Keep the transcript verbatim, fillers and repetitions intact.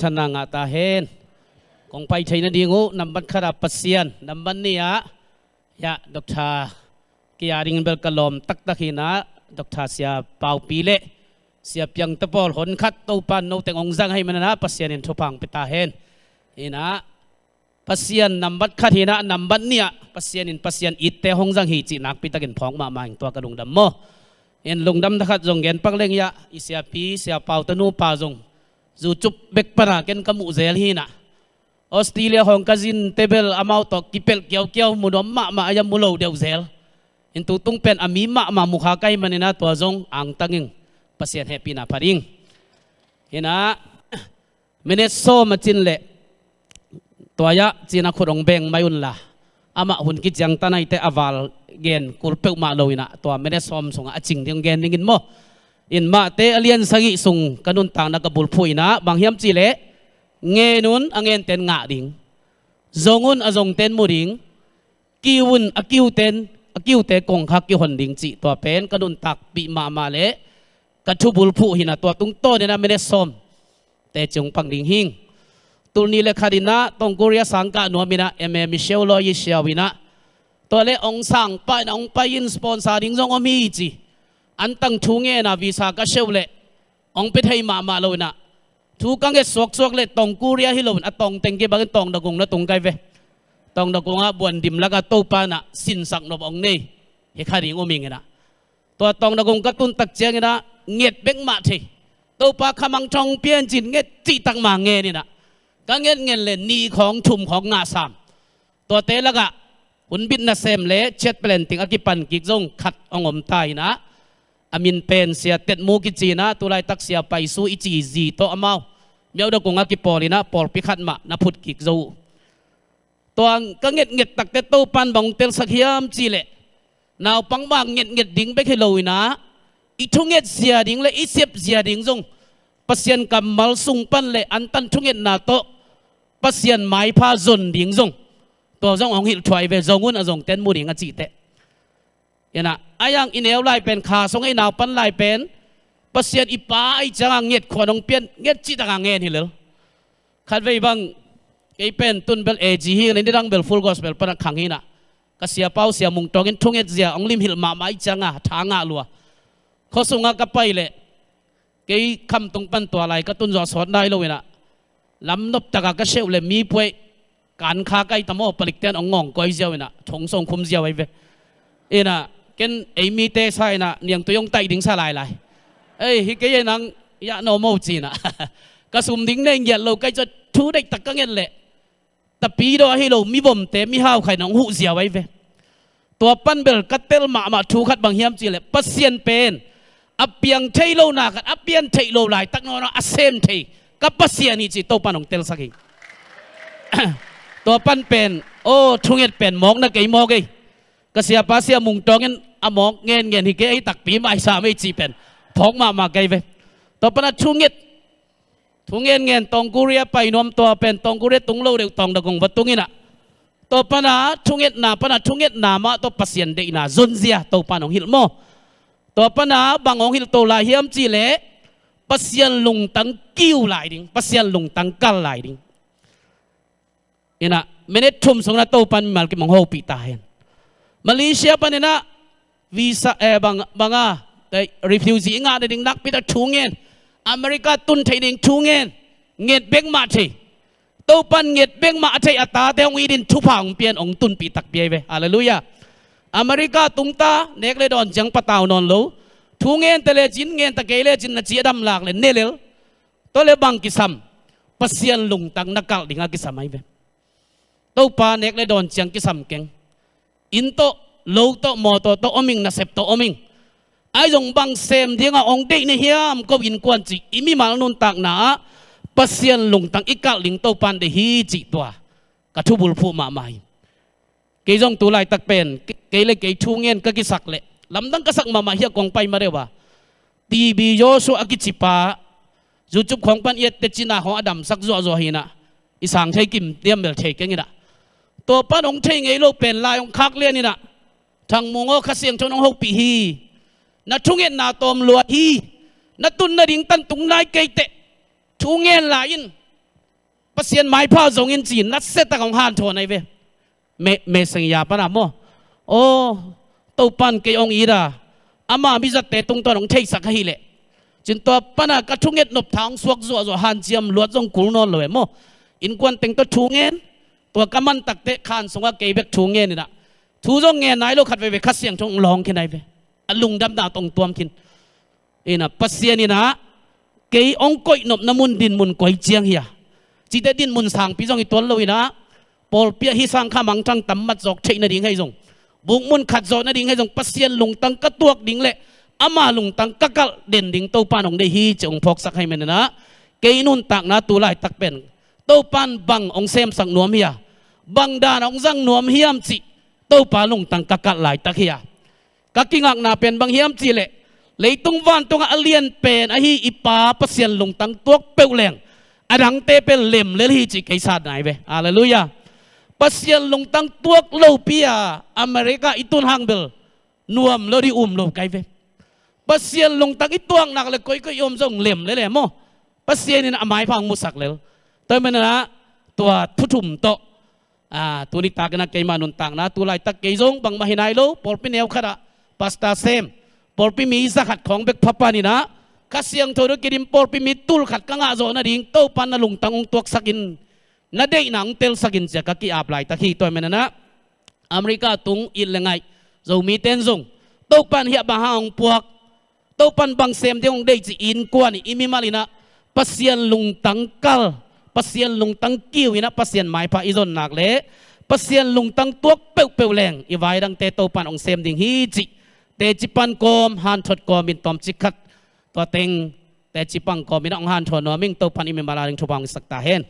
Thanna ngah ta hen. Kong pai theih nading uh nambat khat ah Pasian, nambat nih ah, ya, Doctor Kia dingin bel ka lawm taktak hi in ah, Doctor Sia Paupi le Sia Piang te pawl hon khat Topan no teng hong zang ahih manin ah Pasian in thupha hong pia ta hen. In ah, Pasian nambat khat hi in ah, nambat nih ah Pasian in Pasian itte hong zang hi cih nakpi takin phawk mahmah ing, tua ka lungdam maw. In lungdam thakhat zong gen pak leng, ya, i siapi, Sia Pau te nupa zong zu cup bek pana ken ka muh zel hi in ah. Australia hong ka zin te bel amau tawh kipelh kiaukiau, mu nuam mahmah a, ya, mu lo deuh zel. In tu tung pen a mi mahmah mu kha ka hih manin ah tua zong angtang ing, Pasian hehpihna pha ding. In ah, minute sawm a cin leh tua ah cin a khut hong beng mai un la, amah hun kiciangtan ahih teh a val gen kul peuhmah lo in ah, tua minute sawm sungah a cing ding hong gen dingin maw. In Mate a lian sagih sung ka nuntakna ka bulphuh in ah, bang hiam cih leh, ngen un, a ngenten ngah ding, zong un, a zongten mu ding, kiu un, a kiuten, a kiute kongkhak kihon ding cih tua pen ka nuntakpih mahmah leh ka thubulphuh hi in ah, tua tungtawn in ah minute sawm teci hong pang ding hi ing. Tul nih le khat in ah Tawng Korea sang kah nuam in ah M A Michelle Loyi Siau in ah, tua leh hong sang pah in ah hong pai in, sponsor ding zong om hi ci. Antang thu ngen a visa ka seuh leh hong pia thei mahmah lo in ah, thu ka nget suaksuak leh Tawng Korea hi lo in a tawng teng kibang in Tawng Dagung na tung kai ve. Tawng Dagung ah buan dim lak ah Topa in ah sinsak nop hong nei hi kha ding um ing in ah. Tua Tawng Dagung ka tun tak ciangin ah nget bek mah thei, Topa khamangthang pian cin nget cihtak mah ngen in ah, ka nget nget leh nih khawng thum khawng ngah sam. Tuate lakah hun bit nasem le chiat planting a kipan kik zong khat hong om ta in ah, a min pen Sia Tet Mu kici in ah, tu laitak Sia Pai Su i ci zi tawh amau Myo Dagung ah kipawl in ah pawlpi khat mah na phut kik zo uh. Tua ka ngetnget takte Topan bang hong telsak hiam cih leh, naupang bang ngetnget ding bek hi lo in ah, i thunget zia ding le i sep zia ding zong, Pasian kammal sung pan le antan thungetna tawh Pasian maipha zon ding zong, tua zong hong hilh thuah hi ve, zong un, a zongten mu ding a cih teh. In ah, a yang i neu lai pen, kha sung i naupan lai pen, Pasian i Pa ahih ciangah nget khuan hong pian, nget cihtakah ngen hi lel. Khatvei bang, kei pen tun bel A G hi in ah, nidang bel Full Gospel pan a khang hi in ah, ka sia pau Sia Mung Tawng in thunget zia hong limhilh mahmah ahih ciangah tha ngah lua. Khua sungah ka pai leh, kei khamtung pan tua lai ka tun zawh sawt nai lo in ah, lam nop takah ka seuh leh mi puai kan kha kai ta maw, palikten hong ngawng koi ziau in ah, thong song khum ziau ahi ve. In ah, ken ei mite sa in ah, niangtui hong taih ding sa lailai. Ei, hi kei e nang, ya no mo ci in ah. Ka sum ding nei ngiat lo kai, tua thu deihtak ka nget leh, tapidaw ahi lo, mivomte, mihau khat in hong huh ziau ahi ve. Tua pan bel ka tel mahmah thu khat bang hiam cih leh, Pasian pen a piang thei lo na khat, a pian theih lo laitak nawn a sem thei ka Pasian hi cih Topan hong telsak hi. Tua pan pen, aw, thunget pen mawk na kei mawk ei. Ka siapa Sia Mung Tawng in a mawk ngen ngen hi kei ei, takpi mah i sam ei cih pen phawk mahmah kei ve. Tua pan a thunget, thu ngen ngen Tawng Korea pai nuam, tua pen Tawng Korea tung lo deuh Tawng Dagung va tung in ah, tua pan a thungetna pan a thungetna mah tawh Pasian deihna zonzia Topan hong hilh maw. Tua pan a bang hong hilh to lai hiam cih leh, Pasian lungtang kiu lai ding, Pasian lungtang kal lai ding. In ah, minute thum sung in ah Topan mimal kim hong hopih ta hen. Malaysia pan in ah visa, eh, bang, bang a, eh, refugee i ngah nading nakpi tak thu ngen, America tun theih ding thu ngen, nget bek mah thei. Topan nget bek mah a theih a tate hong it in thupha hong pian, hong tunpih takpi ahi ve. Halleluiah. America tung ta, nek le dawn ciang patau nawn lo. Thu ngen ta lecin, ngen ta kei lecin na ci a dam lak leh ne lel. Tua leh bang kisam? Pasian lungtang na kalh ding a kisam ahi ve. Topa nek le dawn ciang kisam keng. Inn tawh, lo tawh, mawtaw tawh om ing, nasep tawh om ing. Ahi zong bang sem dingah hong deih na hiam ko innkuan cih i mimal nuntakna ah Pasian lungtang i kalh ding Topan deih hi cih tua ka thubulphuh mahmah hi. Kei zong tu laitak pen, ke-, kei le kei thu ngen ka kisak leh, lamdang ka sak mahmah hi a, kong pai ma deuh a. T B Joshua a kici pa, YouTube khawng pan i et teh cina khawng a damsak zuahzuah hi in ah, i sang thei kim diam bel thei keng in ah. Tua pan hong thei ngei lo pen lai hong khak lian in ah, Thang Mung aw, Kha Siangtho in hong hopih hi. Na thungetna tawm lua hi. Na tun nading tan tung nai kei teh. Thu ngen lai in, Pasian maipha zongin ci-in nasia tak hong hanthawn ahi ve. Me, Messenger pana maw? Aw, Topan kei hong it a, ama mizatte tungtawn hong theisak ahileh, cin tua pana ka thunget nop tha hong suak zuahzuah, hanciam luat zong kul nawn lo e maw? Innkuan teng tawh thu ngen, tua ka man takteh khan sungah kei bek thu ngen inah, thu zong ngen nai lo, khat veivei Kha Siangtho hong lawng khin ahi ve. A lungdamna tawh hong tuam khin. Inah Pasian inah kei hong koihnopna mun dinmun koi ciang hi a, cite dinmun sangpi zong hi tuan lo inah, pawlpi ah hih sang kha mangthang tam mat zawk theih nading hei zong, bukmun khat zawh nading hei zong, Pasian lungtang ka tuak ding le ama lungtang ka kalh den ding Topan hong deih hi cih hong phawksak hei maninah, kei nuntakna tu laitak pen Topan bang hong semsak nuam hi a, bang dan hong zang nuam hiam cih Topa lungtang ka kalh laitak hi a, ka kingakna pen bang hiam cihleh, leitung vantungah a lian pen ahi i Pa Pasian lungtang tuak peuh leng, a dangte pen lem lel hi cih kei sat nai ve. Halleluiah. Pasian lungtang tuak lopi a America i tun hang bel nuam lo dih, um lo kai ve. Pasian lungtang i tuak nak le koikoi i om zong lem lel e maw? Pasian in a maipha hong musak lel. Tua maninah tua thu thum tawh, a, tuni takinah keima nuntakna tu laitak kei zong bangmah hi nai lo, pawlpi neu khatah Pastor Sem, pawlpi mi za khat khawng bek pha paninah, Kha Siangtho tawh kidim pawlpi mi tul khat ka ngah zawh nading Topan na lungtang hong tuaksak in, na deihna hong telsak in ci-a ka ki-ap laitak hi. Tua maninah America tung it le ngaih Zomite in zong, Topan hiah bang hang hong puak, Topan bang sem ding hong deih cih innkuan i, i mimal inah Pasian lungtang kalh, Pasian lungtang kiu inah Pasian maipha i zon nak le Pasian lungtang tuak peuhpeuh leng i vai dangte Topan hong sem ding hi cih teci pan kawm, hanthot kawmin tawmcik khat tua teng teci pan kawm inah hong hanthawn nuam ing. Topan i mimal a ding thupha hong hisak ta hen.